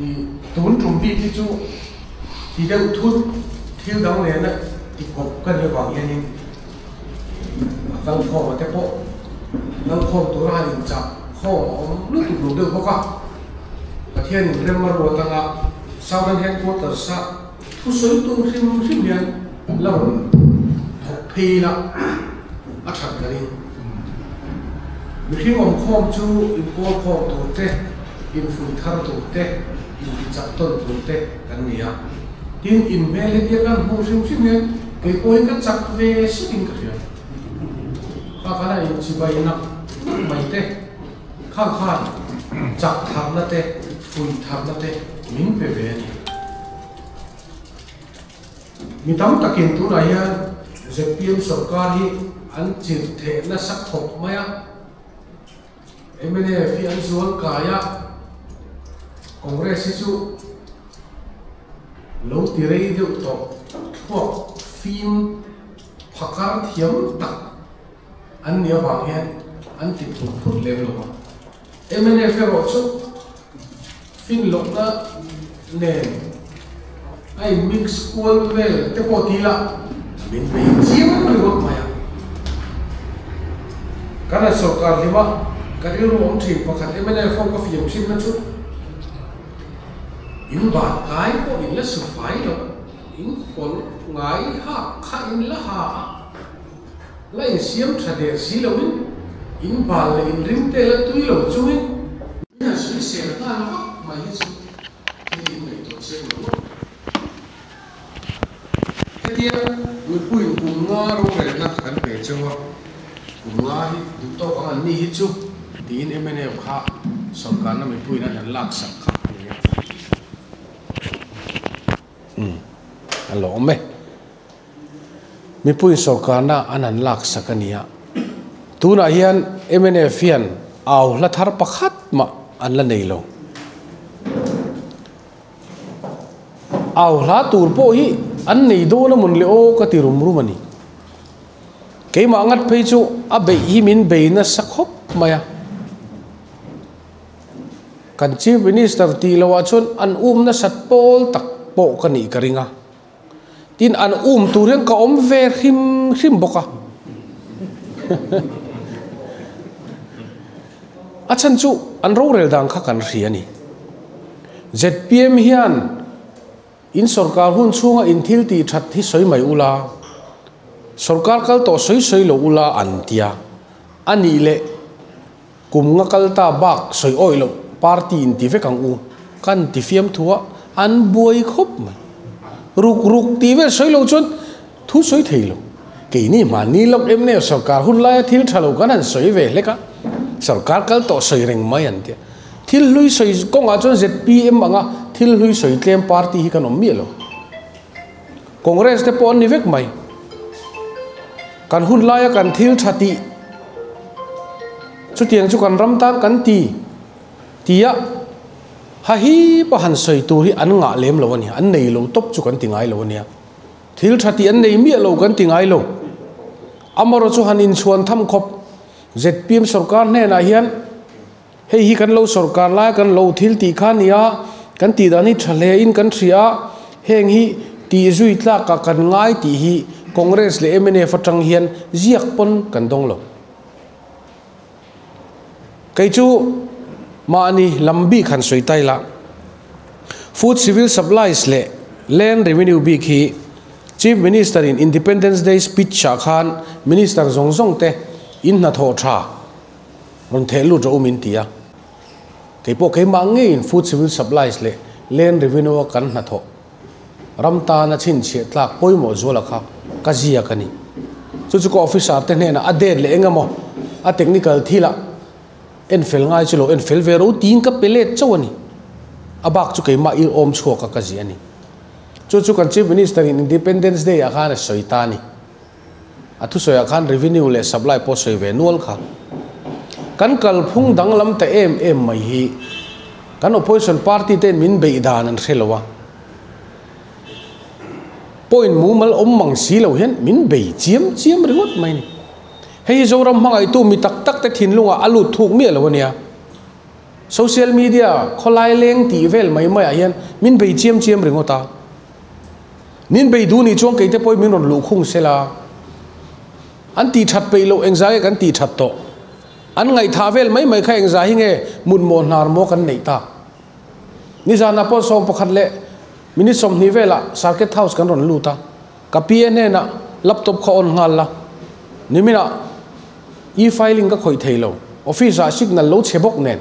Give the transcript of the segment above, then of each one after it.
I tun tum bik hi chu ti deuh thut thil dang nena ti kawp ka nih avang hianin a kal khawm a te pawh kal khawm tura han inchah khawm a awm lutuk lo deuh bawk a. Pathianin rem a ruat anga Southern Headquarters a thusawi tur hrim hrim hian la rawn thawk phei ila a that ka ring. Mihring awmkhawm chu inkawl khawm tur te, infuih thar tur te, intichak tawn tur te kan ni a. Tin, inhmel hetia kan hmuh hrim hrim hian kei pawhin ka chak ve sutin ka hria. Kha khan a inchibai nak nak mai te, khang khan chak tharna te, fuih tharna te min pe ve a ni. Mi tam takin tunah hian zpm sorkar hi an chirh theh nasa khawp mai a, mnf hi an zual kai a, Congress hi chu lo ti rei deuh tawh thluak fim phakar thiam tak an nih avang hian an ti phut phut lem lo a. Mnf erawh chu fin lohna nen a in mix kual vel te pawh ti ila min bei chiang ringawt mai a. Kan han sorkar hlim a, ka rilru awm thin pakhat mnf ho ka fiam thin na chu in ban kai pawh in la su fai lo, in kawlh ngai hak kha in la ha a. La insiam tha der si loin, in bal leh in rim te la tui lo chungin. Min han sawi sel nghal vak mai hi chu thil in ngaihtuah chiang lo ngawt. Hetia mipuiin kum nga rorelna kan pe cheu a, kum nga hi duh tawk ang an ni hi chu tiin mnf kha sawrkarna mipuiin an han laksak kha a ni a. Umm a lawm e. Mipui sorkarna an han laksak a ni a, tunah hian mnf hian au hla thar pakhat mah an la nei lo. Au hla tur pawh hi an nei dawn a mawn le aw ka ti rum rum a ni. Keimah ngat phei chu a beih hi min bei nasa khawp mai a. Kan Chief Minister tih loh ah chuan an um nasat pawl tak pawh ka nih ka ring a. Tin, an um tur hian ka awm ve hrim hrim bawk a. A chhan chu an rorel dan kha kan hria a ni. Zpm hian in sorkar hun chhunga in thil tih that hi sawi mai ula, sorkar kal tawh sawi sawi lo ula an tia. A nih leh Kum nga kal ta bak sawi awih loh party in ti vek ang u, kan ti fiam thu a, an buai khawp mai. Ruk ruk tih vel sawi lo chuan thu sawi thei lo. Keini hmanni lawk em nge sorkar hun laia thil tha lo kan han sawi ve hlek a, sorkar kal tawh sawi reng mai an tia. Thil hlui sawi kawngah chuan zpm anga thil hlui sawi tlem party hi kan awm miah lo. Congress te pawh an ni vek mai. Kan hun laia kan thil tha tih chutiang chu kan ram tan kan ti tia ha hi pa han sawi tur hi an ngah lem lo a ni. An nei lo tawp chu kan ti ngai lo a nia. Thil tha tih an nei miah lo kan ti ngai lo. Amarawh chu han inchhuan tham khawp zpm sorkar hnenah hian hei hi kan lo sorkar laia kan lo thil tih kha a ni a, kan tih dan hi tha hle in kan hria a, heng hi tih zui tlakah kan ngai tih hi Congress leh mnf atang hian ziak pawn kan dawng lo. Kei chu mahni lam bik han sawi ta ila, Food Civil Supplies leh Land Revenue bik hi Chief Minister in Independence Day speech ah khan Minister zawng zawng te in hnathawh tha, Rawn theh lut rawh u min ti a, kei pawh keimah ngeiin Food Civil Supplies leh Land Revenue a kan hnathawh ram tana chhinchhiah tlak pawimawh zuala kha ka ziak a ni. Chu chu ka officer te hnenah a date leh eng emaw a technical thilah en fel ngai chu lo en fel ve rawh u tiin ka pe let chauh a ni. A bak chu keimah ir awm chhuak a ka ziah a ni. Chu chu kan Chief Minister in Independence Day ah khan a sawi ta a ni. A thusawiah khan revenue leh supply pawh sawi ve nual kha. Kan kalphung danglam ta em em mai hi kan opposition party ten min beih dan an hre lo a. Point mumal awm mang si lo hian min bei chiam chiam ringawt mai a ni. Hei hi Zoram hmangaihtu mi tak tak te thinlungah a lut thuk miah lo a nia. Social media khawlai leng tih vel mai maiah hian min bei chiam chiam ringawt a. Min bei duh nih chuan keite pawhin min rawn luh khung sela. An tih that peih loh engzah nge kan tih that tawh? An ngaihthah vel mai mai kha engzah hi nge mut maw hnar maw kan neih tak? Nizanah pawh 11 leh minute 20 velah Circuit House kan rawn lut a, ka PA hnenah laptop kha on nghal la, niminah e-filing ka khawih thei lo, office ah signal lo chhe bawk nen.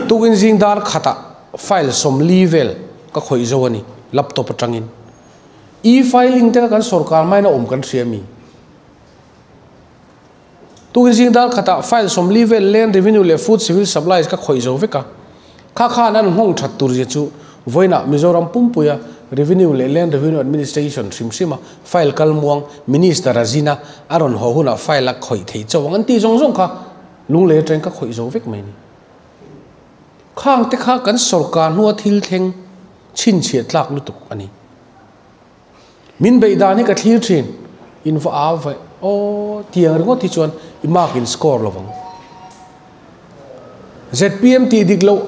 Tukin zing dar khatah file 40 vel ka khawih zo a ni laptop atangin. E-filing te kha kan sorkar hmain a awm kan hria mi? Tukin zing dar khatah file 40 vel Land Revenue leh Food Civil Supplies ka khawih zo vek a. Kha khan an nghawng that tur zia chu vawiinah Mizoram pumpuia Revenue leh Land Revenue Administration hrim hrima file kal muang Minister a zin a, a rawn haw hunah file a khawih thei chauh ang an tih zawng zawng kha lunglei atangin ka khawih zo vek mai ni. Khang te kha kan sorkar hnua thil thleng chhinchhiah tlak lutuk a ni. Min beih dan hi ka thlir thin, in va au vaih aw tiang ringawt hi chuan i mark in score lo vang. ZPM tih dik loh,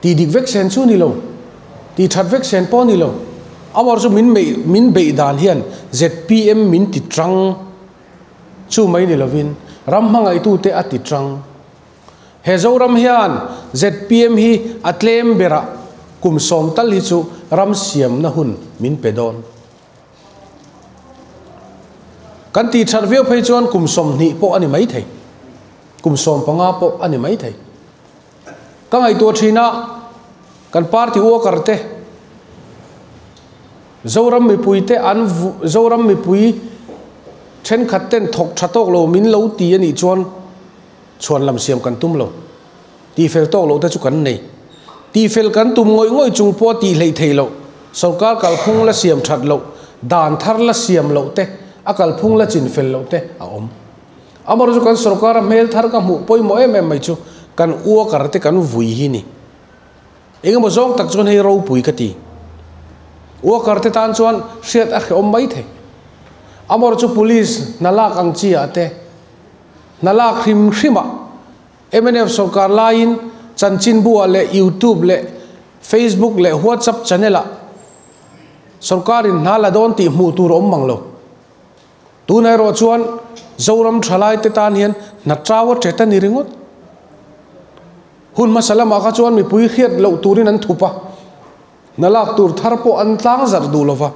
tih dik vek sen chu ni lo, tih that vek sen pawh ni lo. Amor chu min meih min beih dan hian ZPM min ti tang chu mai ni lovin ram hmangaihtute a ti tang. He Zoram hian zpm hi a tlem berah kum 10 tal hi chu ram siamna hun min pe dawn. Kan tih that viau phei chuan kum 20 pawh a ni mai thei, kum 15 pawh a ni mai thei. Ka ngaihtuah thin a, kan party worker te, Zoram mipui te an Zoram mipui thenkhat ten thawk tha tawk lo min lo ti a nih chuan chhuan lam siam kan tum lo. Tihfel tawk loh te chu kan nei. Tihfel kan tum ngawih ngawih chung pawh tih hleih theih loh, sorkar kalphung la siam that loh, dan thar la siam loh te, a kalphung la chin fel loh te a awm. Amaherawhchu kan sorkara hmel thar ka hmuh pawimawh em em mai chu kan worker te kan vui hi ni. Engemaw zawng tak chuan hei ropui ka ti. Worker te tan chuan hriat a hrehawm mai thei. Amaherawhchu police hna lak ang chi ah te, Hna lak hrim hrimah mnf sorkar laiin chanchinbu-ah leh YouTube leh Facebook leh WhatsApp channel-ah sorkarin hna la dawn tih hmuh tur a awm mang lo. Tunah erawh chuan Zoram thalaite tan hian hna chau a ṭet a ni ringawt. Hun hmasa lamah kha chuan mipui hriat loh turin an thup a, hna lak tur thar pawh an tlang zarh duh lo va,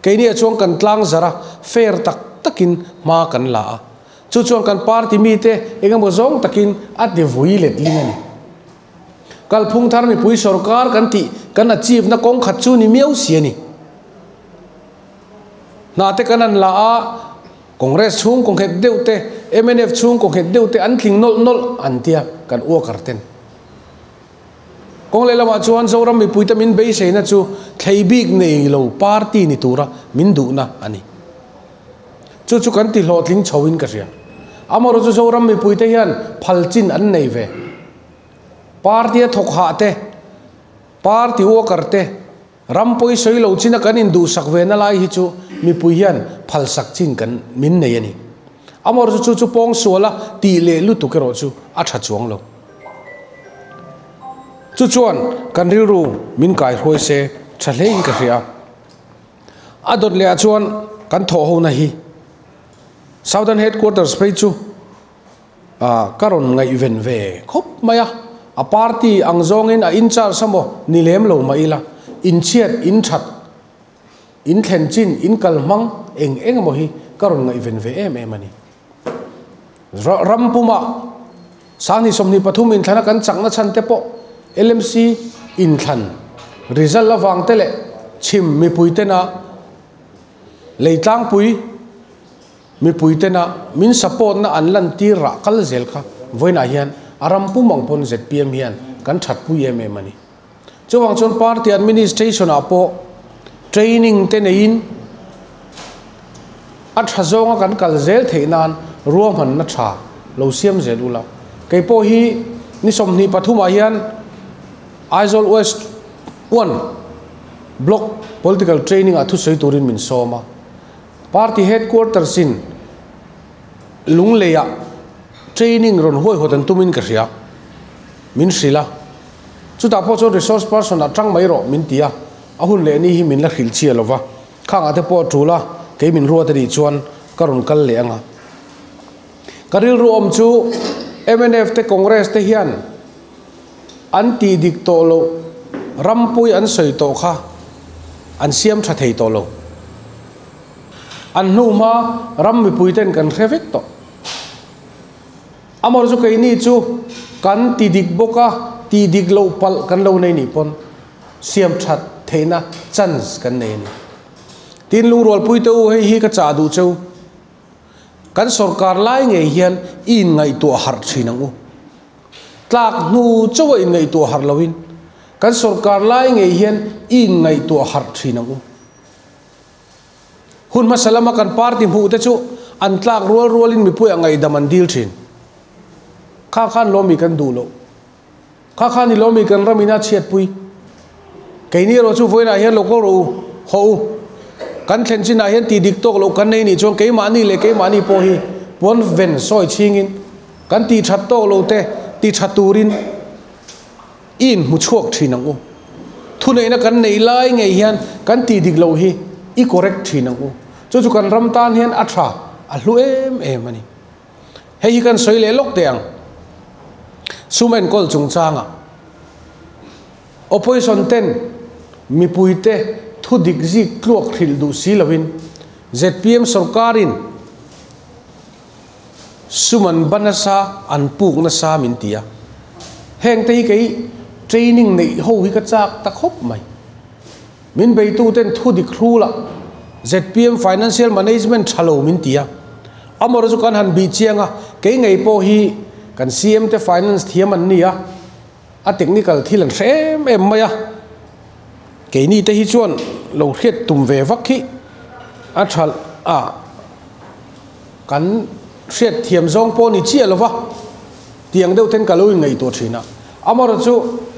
keiniah chuan kan tlang zarh a, fair tak takin hma kan la a. Chu chuan kan party mite eng emaw zawng takin a ti vui letling a ni. Kalphung thar mipui sorkar kan tih kan achieve na kawng khat chu ni miau si a ni. Hna te kan an la a, Congress chhung kaw nghet deuh te, mnf chhung kaw nghet deuh te an tling nawlh nawlh an tia kan worker ten. Kawng lehlamah chuan Zoram mipuite min beiseina chu thlei bik nei lo party ni tura min duhna a ni. Chu chu kan ti hlawhtling chhoin ka hria. Amaherawh chu Zoram mipuite hian phal chin an nei ve. Party a thawk hah te, party worker te, ram pawi sawi lo china kan induhsak ve na lai hi chu mipui hian phalsak chin kan min nei a ni. Amaherawh chu chu chu pawng suala tih leh lutuk erawh chu a tha chuang lo. Chu chuan kan rilru min kaihruai se tha hlein ka hria. A dawt leh ah chuan kan thawh ho na hi Southern Headquarters phei chu ka rawn ngaihven ve khawp mai a, a party ang zawngin a in charge a maw ni lem lo mah ila, inchhiat, inthat, inthlen chin, inkal hmang eng eng emaw hi ka rawn ngaihven ve em em a ni. Ram puma 2023 inthlana kan chakna chhan te pawh LMC inthlan result avang te leh chhim mipui tena leitlangpui mipui tena min support na an lan tir rah kal zel kha vawiinah hian a ram pum ang pawn zpm hian kan thatpui em em a ni. Chuvang chuan party administration ah pawh training te neiin a tha zawnga kan kal zel theih nan ruahmanna tha lo siam zel ula. Kei pawh hi ni 23 ah hian Aizawl West 1 Block Political Training ah thusawi turin min sawm a. Party headquarters in Lungleiah. Training rawn huaihawt an tumin ka hria. Min hrilh a. Chutah pawh chuan resource person ah tang mai rawh min ti a, a hun leh ni hi min la hrilh chiah lova. Khangah te pawh a tul a, kei min ruat a nih chuan ka rawn kal leh ang a. Ka rilru awm chu mnf te Congress te hian an tih dik tawh loh rampui an sawi tawh kha an siam tha thei tawh lo. An hnu hma ram mipui ten kan hre vek tawh. Amawr chu keini chu kan ti dik bawk a, tih dik loh palh kan lo nei nih pawn siam that theihna chance kan nei a ni. Tin lungrualpui te u hei hi ka chah duh cheu. Kan sorkar lai ngei hian i inngaihtuah harh thin ang u. Tlak hnu chauha inngaihtuah harh loin kan sorkar lai ngei hian i inngaihtuah harh thin ang u. Hun hmasa lama kan party hmuh te chu an tlak rual rualin mipuiah ngaihdam an dil thin. Kha khan lawmi kan duh loh. Kha khan i lawmi kan ram ina chhiatpui. Keini erawh chu vawiinah hian lo kal rawh u, haw u. Kan thlen chinah hian tih dik tawk loh kan nei nih chuan keimahni leh keimahni pawh hi puan ven sawi chhingin kan tih that tawk loh te ti tha turin i inhmu chhuak thin ang u. Thuneihna kan neih lai ngei hian kan tih dik loh hi i correct thin ang u. Chu chu kan ram tan hian a tha, a hlu em em a ni. Hei hi kan sawi leh lawk teh ang. Sum enkawl chungchangah Opposition ten mipuite thu dik zik tluak hrilh duh si loin zpm sorkarin sum an ba nasa, an puk nasa min ti a. Heng te hi kei training neih ho hi ka chak ta khawp mai. Min beitu ten thu dik hrul a, zpm financial management tha lo min ti a. Amawr chu kan han bih chiang a, kei ngei pawh hi kan CM te finance thiam an ni a, a technical thil an hre em em mai a. Keini te hi chuan lo hriat tum ve vak hi a tha a, kan hriat thiam zawng pawh ni chiah lova tiang deuh ten ka lo inngaihtuah thin a. Amaherawhchu chu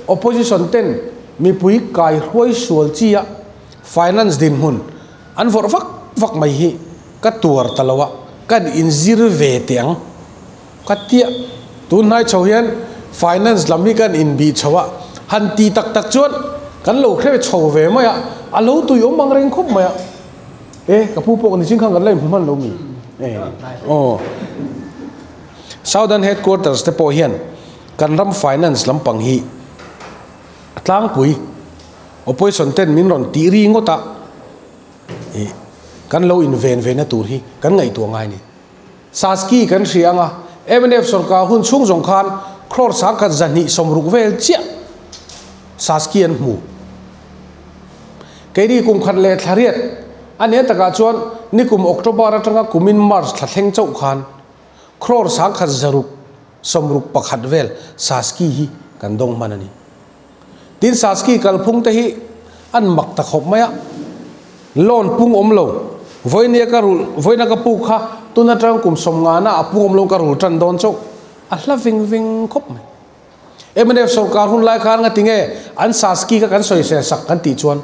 opposition ten mipui kai hruai sual chi a finance dinhmun an vawrh vak vak mai hi ka tuar ta lo a, kan inzir ve teh ang ka tia. Tun hnai chho hian finance lam hi kan inbih chho a, han ti tak tak chuan kan lo hre chho ve mai a, a lo tui awm ang reng khawp mai a. E, ka pu pawh ni ching khan kan la inhmu hman lo mi? E, aw. Southern Headquarters te pawh hian kan ram finance lampang hi a tlangpui opposition ten min rawn tih ri ngawt a, i kan lo inven ve na tur hi kan ngaihtuah ngai a ni. Saski kan hria ang a, mnf sorkar hun chhung zawng khan crore sangkhat zahnih sawmruk vel chiah Saski an hmu. Keini kum khat leh thla riat a nia takah chuan nikum October atanga kumin March thla thleng chauh khan crore sangkhat zaruk sawmruk pakhat vel Saski hi kan dawng hman a ni. Tin Saski kalphung te hi an mak ta khawp mai a, loan pung awm lo, vawinia ka rulh, vawiina ka puk kha tun atang kum sawmngana a pung awm lo ka rul tan dawn chauh a hla veng veng khawp mai. Mnf sorkar hun lai khan ngati nge an Saski kha kan sawi ser sak kan tih chuan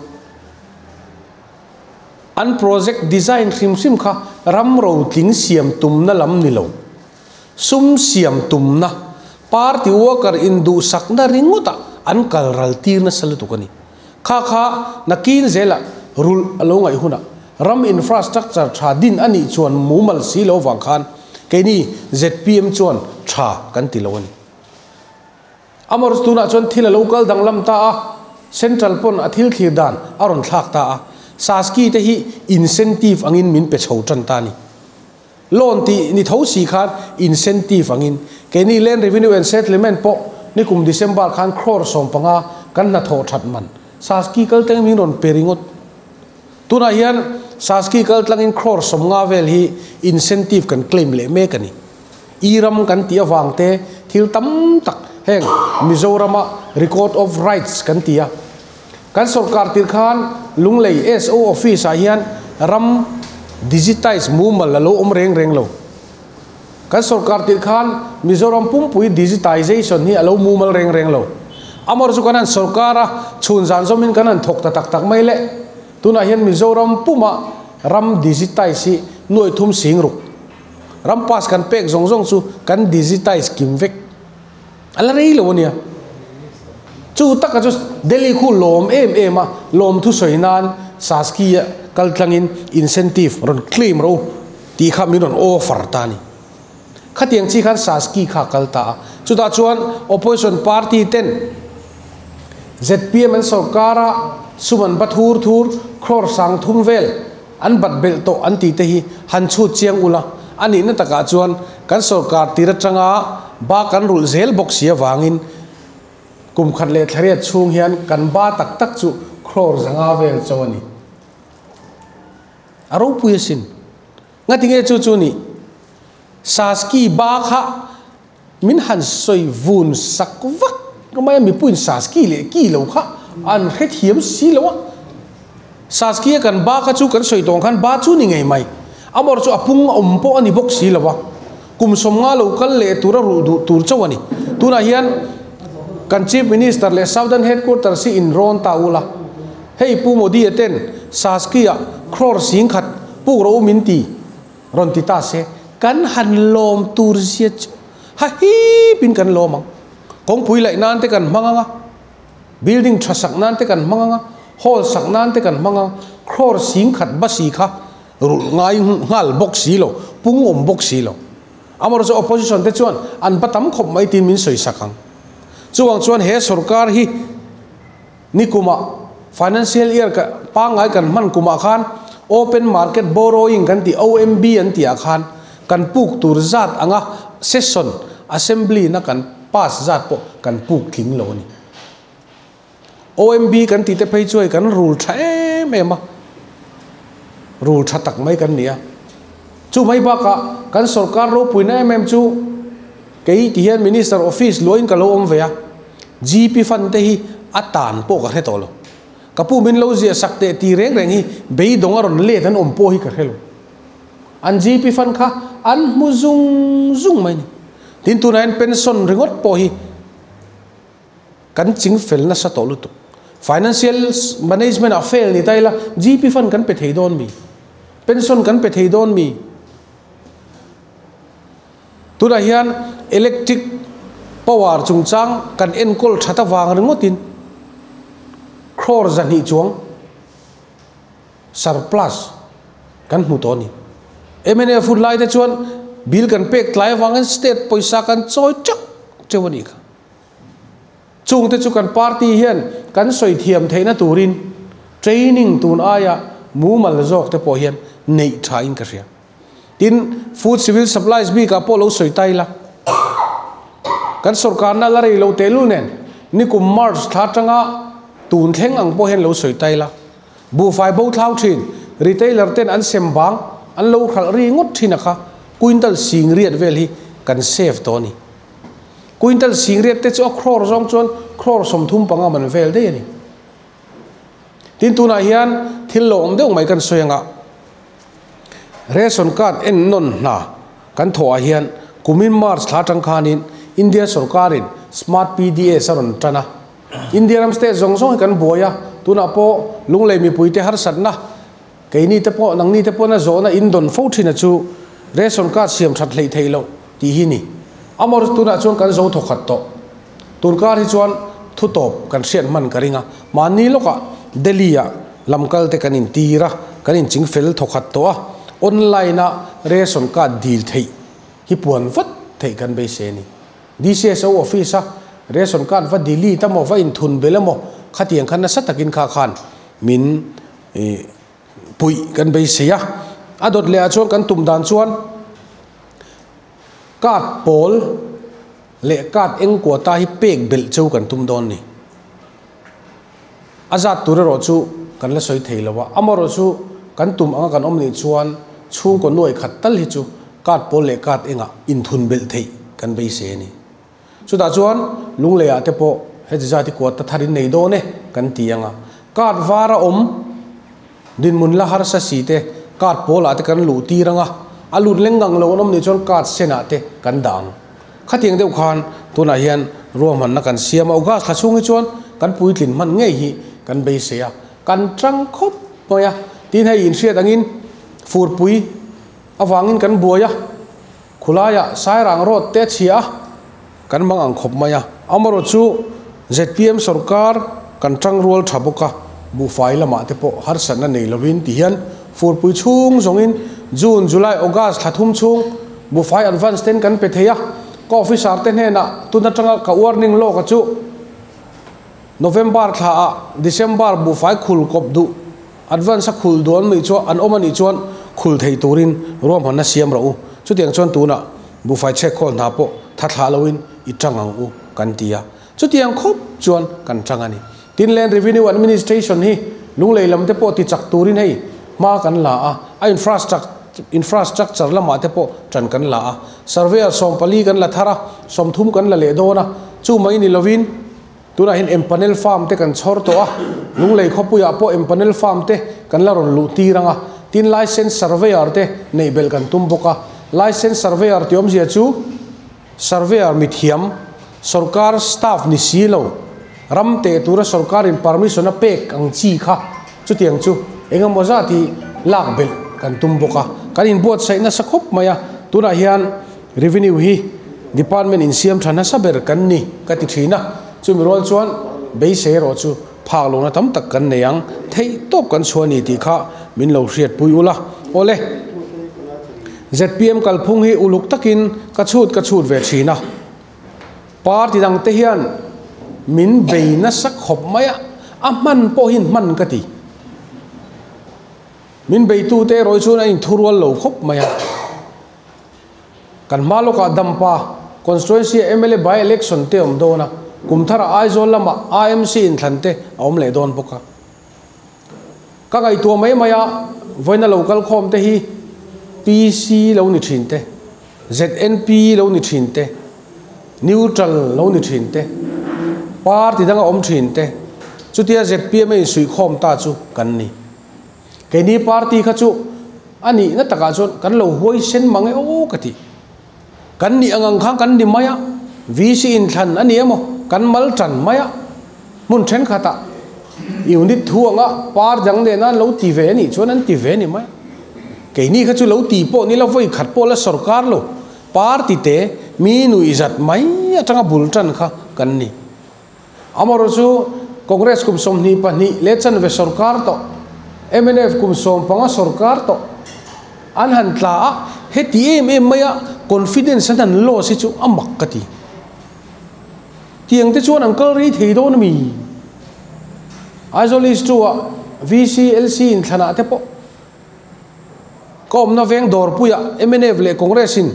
an project design hrim hrim kha ram rotling siam tumna lam ni lo, sum siam tumna, party worker induhsakna ringawtah an kal ral tir nasa lutuk a ni. Kha kha nakin zelah rulh a lo ngaih hunah ram infrastructure tha din a nih chuan mumal si lo vang khan keini zpm chuan tha kan ti lo a ni. Amaherawhchu tunah chuan thil a lo kal danglam ta a, Central pawn a thil thlir dan a rawn thlak ta a, Saski te hi incentive angin min pe chho tan ta a ni. Loan tih ni tho si khan incentive angin keini Land Revenue and Settlement pawh nikum December khan crore 15 kan hnathawh that man Saski kal tlangin min rawn pe ringawt. Tunah hian Saski kal tlangin crore 50 vel hi incentive kan claim leh mek a ni. I ram kan tih avang te thil tam tak heng Mizorama Record of Rights kan ti a. Kan sorkar tir khan Lunglei SO office ah hian ram digitize mumal a lo awm reng reng lo. Kan sorkar tir khan Mizoram pumpui digitization hi a lo mumal reng reng lo. Amaherawhchu chu kan han sorkar a, chhun zan zawmin kan han thawk ta tak tak mai le. Tunah hian Mizoram puma ram digitize hi nuaithum sing ruk. Ram pass kan pek zawng zawng chu kan digitize kim vek. A la rei lo a nia. Chu taka chu Delhi khu lawm em em a, lawm thusawi nan Saski a kal tlangin incentive rawn claim ro tih kha min rawn offer ta a ni. Khatiang chi khan Saski kha a kal ta a. Chutah chuan opposition party ten zpm an sorkar a, sum an ba thur thur, crore sang thum vel an bat belh tawh an tih te hi han chhut chiang ula, a nihna takah chuan kan sorkar tir atanga ba kan rulh zel bawk si avangin kum khat leh thlariat chhung hian kan ba tak tak chu crore zanga vel cho a ni. A ropui asin. Ngatinge chu chu nih? Saski ba kha min han sawi vun sak vak mai a, mipuiin Saski leh ki lo kha an hrethiam si lo a. Saski a kan ba kha chu kan sawi tawng khan ba chu ni ngei mai. Amawr chu a pung a awm pawh a ni bawk si lo a. Kum sawmnga lo kal leh tura ruh duh tur chauh a ni. Tunah hian kan Chief Minister leh Southern Headquarters hi inrawn ta ula. Hei Pu Modi-a ten Saski-ah crore singkhat puk rawh u min ti rawn ti ta se, kan han lawm tur zia chu ha hipin kan lawm ang. Kawngpui laih nan te kan hmang ang a, building tha sak nan te kan hmang ang a, hall sak nan te kan hmang ang, crore singkhat basi kha rulh ngai nghal bawk si lo, pung awm bawk si lo. Amaherawhchu opposition te chuan an ba tam khawp mai tiin min sawi sak ang. Chuvang chuan he sorkar hi Nikumah financial year ka pangngai kan hman kumah khan open market borrowing kan tih OMB an tih ah khan kan puk tur zat anga session assembly na kan pass zat pawh kan puk tling lo a ni. OMB kan tih te phei chu hei kan rul tha em em a, rul tha tak mai kan ni a. Chu mai bakah kan sorkar ropuina em em chu kei ti hian minister office luahin ka lo awm ve a. GP fund te hi a tan pawh ka hre tawh lo. Ka pu min lo ziah sak teh ti reng reng hi beidawng a rawn let an awm pawh hi ka hre lo. An GP fund kha an hmu zung zung mai ni. Tin tunah hian pension ringawt pawh hi kan ching fel nasa tawh lutuk. Financial management ah fail ni ta ila GP fund kan pe thei dawn mi? Pension kan pe thei dawn mi? Tunah hian electric power chungchang kan enkawl that avang ringawtin crore zahnih chuang surplus kan hmu tawh a ni. Mnf hun lai te chuan bill kan pek tlai avangin state pawisa kan chawi teuh teuh a nih kha. Chungte chu kan party hian kan sawi thiam theihna turin training tun aia mumal zawk te pawh hian neih thain ka hria. Tin, Food Civil Supplies bikah pawh lo sawi ta ila. Kan sorkarna la rei lo tehlul nen, nikum March thla atanga tun thleng ang pawh hian lo sawi ta ila. Buhfai bo thlau thin, retailer ten an sem bang, an lo hralh ri ngawt thin a kha, quintal sing riat vel hi kan save tawh a ni. Quintal sing riat te chu a crore zawng chuan crore 35 man vel daih a ni. Tin, tunah hian thil lo awm deuh mai kan sawi anga. Ration card en nawn hna kan thawh ah hian kumin March thla atang khanin India sorkarin Smart PDS a rawn tan a. India ram state zawng zawng hi kan buai a, tunah pawh Lunglei mipuite harsatna, keini te pawh nangni te pawhna zawhna in dawn fo thin a chu ration card siam that hleih theih loh tih hi ni. Amawr tunah chuan kan zo thawkhat tawh. Tunkar hi chuan thu tawp kan hriat hman ka ring a, mahni lawkah Delhi ah lam kal te kan intir a, kan inching fel thawkhat tawh a, online a ration card dil theih hi puan vat theih kan beisei a ni. DCSO office a ration card va delete emaw va inthun belh emaw khatiang khan nasa takin kha khan min puih kan beisei a, a dawt leh ah chuan kan tum dan chuan card pawl leh card eng quota hi pek belh cheu kan tum dawn ni. A zat tur erawh chu kan la sawi thei lo a, amaherawh chu kan tum anga kan awm nih chuan chhungkaw nuai khat tal hi chu card pawl leh card engah inthun belh theih kan beisei a ni. Chutah chuan Lungleiah te pawh heti zat hi quota thar in nei dawn e kan ti anga, card var a awm dinhmun la harsa si te card pawlah te kan luh tir anga, a lut leng ngang lo an awm nih chuan card senah te kan dah ang. Khatiang deuh khan tunah hian ruahmanna kan siam a, August thla chhung hi chuan kan puitlin hman ngei hi kan beisei a, kan tang khawp mai a, tin hei inhriat angin furpui avangin kan buai a, Khulaiah Sairang road te a chhia a, kan mang ang khawp mai a. Amaherawhchu zpm sorkar kan tangrual tha bawk a, buhfai lamah te pawh harsatna nei lovin ti hian furpui chhung zawngin June, July, August thla thum chhung buhfai advance ten kan pe thei a. Ka officer te hnenah tun atanga ka warning lawk a chu November thla ah December buhfai khul kawp duh advance a khul duan mai chu an awm a nih chuan khul thei turin ruahmanna siam rawh u. Chutiang chuan tunah buhfai chhek khawl hna pawh tha thlah loin i tang ang u kan ti a. Chutiang khawp chuan kan tang a ni. Tin Land Revenue Administration hi lunglei lam te pawh ti chak turin hei hma kan la a, a infrastructure lamah te pawh tan kan la a. Surveyor 14 kan la thar a, 30 kan la leh dawn a. Chu mai ni lovin tunah hian empanel farm te kan chhawr tawh a, lunglei khawpuiah pawh empanel farm te kan la rawn luh tir ang a. Tin license surveyor te neih belh kan tum bawk a. License surveyor tih awmzia chu surveyor mithiam sorkar staff ni si lo ram teh tura sorkarin permission a pek ang chi kha chutiang chu engemaw zat hi lak belh kan tum bawk a. Kan inbuatsaih nasa khawp mai a, tunah hian revenue hi department insiam tha nasa ber kan ni ka ti thin a. Chumi rual chuan beisei erawh chu phak lohna tam tak kan nei ang, theih tawp kan chhuah a ni tih kha min lo hriatpui ula. Awle, zpm kalphung hi uluk takin ka chhut ka chhut ve thin a, party dang te hian min bei nasa khawp mai a, a hman pawh hi hman ka ti. Min beitu te erawh hi chuan a inthurual lo khawp mai a. Kan hma lawkah Dampa constituency ah mla by election te awm dawn a, kum tharah Aizawl lamah AMC inthlan te a awm leh dawn bawk a. Ka ngaihtuah mai mai a, vawiina lo kal khawm te hi PC lo ni thin te, ZNP lo ni thin te, neutral lo ni thin te, party danga awm thin te, chutia zpm a insuihkhawm ta chu kan ni. Keini party kha chu a nihna takah chuan kan lo huaisen mang e aw ka ti. Kan nih ang ang khan kan ni mai a, VC inthlan a ni emaw kan mal tan mai a, hmun thenkhatah unit thu anga party dang nena an lo ti ve a nih chuan an ti ve a ni mai a. Keini kha chu lo ti pawh ni la vawi khat pawh la sorkar lo party te mi nuihzat mai atanga bul tan kha kan ni. Amaherawh chu Congress kum 22 leh chanve sorkar tawh, mnf kum 15 sorkar tawh an han tla a, heti em em maia confidence an han loss hi chu a mak ka ti. Tiang te chuan an kal rei thei dawn a mi? Aizawl East 2 ah VC, LC inthlanah te pawh ka awmna veng dawrpuiah mnf leh Congress in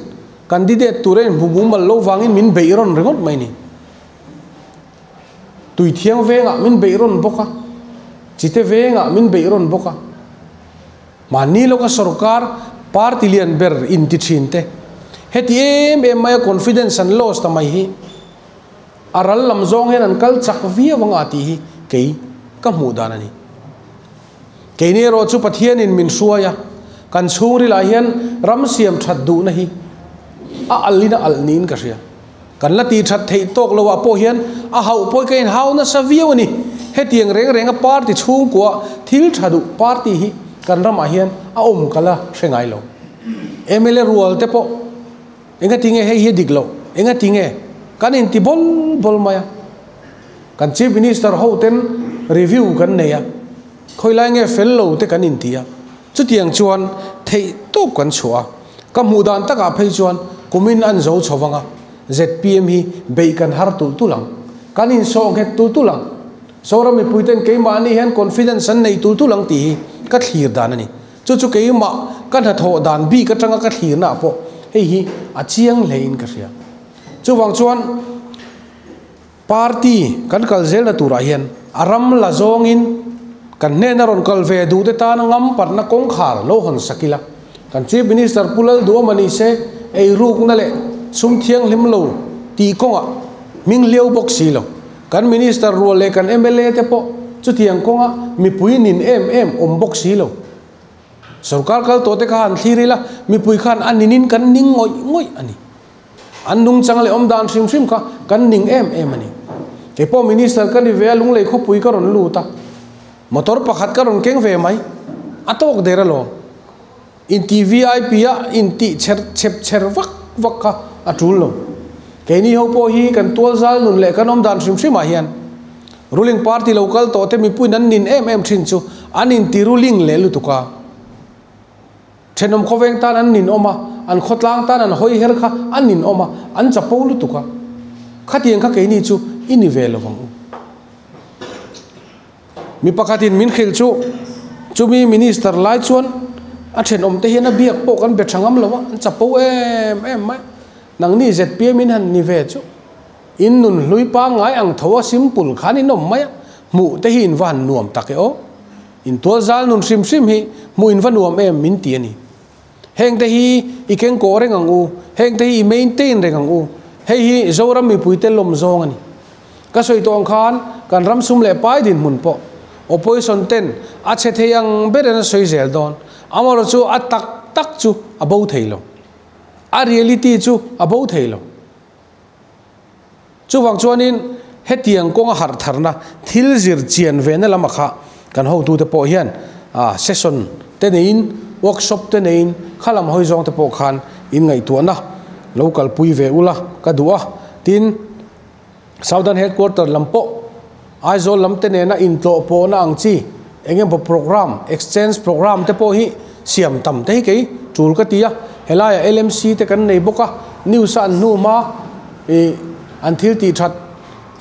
candidate tur a inhmu mumal lo vangin min beih rawn ringawt mai ni. Tui thiang vengah min beih rawn bawk a, chite vengah min beih rawn bawk a. Mahni lawka sorkar party lian ber inti thin te, heti em em maia confidence an loss ta mai hi a ral lam zawng hian an kal chak viau anga tih hi kei ka hmuh dan a ni. Keini erawh chu Pathianin min hruai a, kan chhungrilah hian ram siam that duhna hi a alhin a alh niin ka hria. Kan la tih that theih tawk loh ah pawh hian a hauh pawh hi ka inhau nasa viau a ni. Hetiang reng renga party chhungkua thil tha duh party hi kan ramah hian a awm ka la hre ngai lo. Mla rual te pawh engatinge hei hi a dik loh, engatinge kan inti bawl bawl mai a. Kan Chief Minister ho ten review kan nei a, khawilai nge fel lo te kan inti a, chutiang chuan theih tawp kan chhuah a, ka hmuh dan takah phei chuan kumin an zo chho vang a, zpm hi beih kan har tulh tulh ang, kan insawh nghet tulh tulh ang, Zoram mipui ten keimahni hian confidence an nei tulh tulh ang tih hi ka thlir dan a ni. Chu chu keimah ka hnathawh dan bik atanga ka thlirnaah pawh hei hi a chiang hlein ka hria. Chuvang chuan. Party kan kal zelna turah hian a ram la zawngin kan hnena rawn kal ve duh te tana ngam patna kawngkhar lo hawn sak ila. Kan Chief Minister Pu Lalduhawma ni se ei rukna leh sum thianghlim lo tih kawngah hming hliau bawk si lo. Kan Minister rual leh kan mla te pawh chutiang kawnga mipui nin em em awm bawk si lo. Sorkar kal tawh te kha han thlir ila mipui khan a ninin kan ning ngawih ngawih a ni. An nungchang leh awm dan hrim hrim kha kan ning em em a ni. Kei pawh Minister ka ni ve a, lunglei khawpui ka rawn lut a, motor pakhat ka rawn keng ve mai, a tawk der alawm. Inti vip a, intih chher chhep chher vak vak kha a tul lo. Keini ho pawh hi kan tual zal nun leh kan awm dan hrim hrim ah hian ruling party lo kal tawh te mipuiin an nin em em thin chu an inti ruling leh lutuk a. Thenawm khawveng tan an nin awm a, an khawtlang tan an hawi her kha an nin awm a, an chapo lutuk a. Khatiang kha keini chu i ni ve lo vang u. Mi pakhatin min hrilh chu, chumi minister lai chuan a thenawm te hian a biak pawh kan be tha ngam lo a, an chapo em em mai. Nangni zpm in han ni ve chu in nun hlui pangngai ang tho a simple khan in awm mai a, hmuh te hi in va han nuam tak e aw. In tualzal nun hrim hrim hi hmuh in va nuam em min ti a ni. Heng te hi i kengkawh reng ang u, heng te hi i maintain reng ang u. Hei hi Zoram mipuite lawm zawng a ni. Ka sawi tawh ang khan kan ram sum leh pai dinhmun pawh opposition ten a chhe thei ang ber in a sawi zel dawn. Amaherawhchu chu a tak tak chu a bo thei lo. A reality chu a bo thei lo. Chuvang chuanin hetiang kawnga harh tharna thil zir chian vena lama kha kan hotute pawh hian session te neiin, workshop te neiin kha lam hawi zawng te pawh khan in ngaihtuahna lo kalpui ve ula ka duh a. Tin, Southern Headquarter lam pawh Aizawl lam te nena intlawh pawhna ang chi eng emaw programme, exchange programme te pawh hi siam tam te hi kei tul ka ti a. Helaiah LMC te kan nei bawk a, news a an hnu hma ih an thil tih that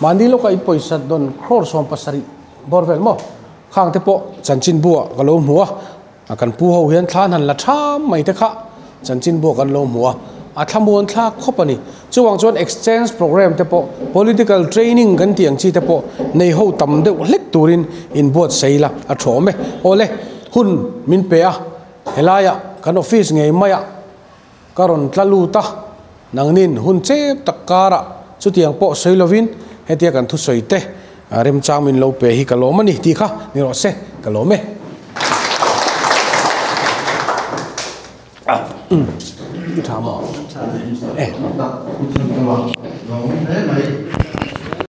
mahni lawka in pawisa dawn crore 70 bawr vel maw khang te pawh chanchinbu ah ka lo hmu a. A kan pu ho hian thla an han la tham mai te kha chanchinbu kan lo hmu a, a thlamuan thlak khawp a ni. Chuvang chuan exchange programme te pawh, political training kan tih ang chi te pawh nei ho tam deuh hlek turin inbuatsaih la a tha awm e. Awle, hun min pe a, helaiah kan office ngei maiah ka rawn tla lut a, nangnin hun chep tak karah chutiang pawh sawi lovin hetia kan thusawi te remchang min lo pe hi ka lawm a ni tih kha ni rawh se, ka lawm e. I tha maw? E.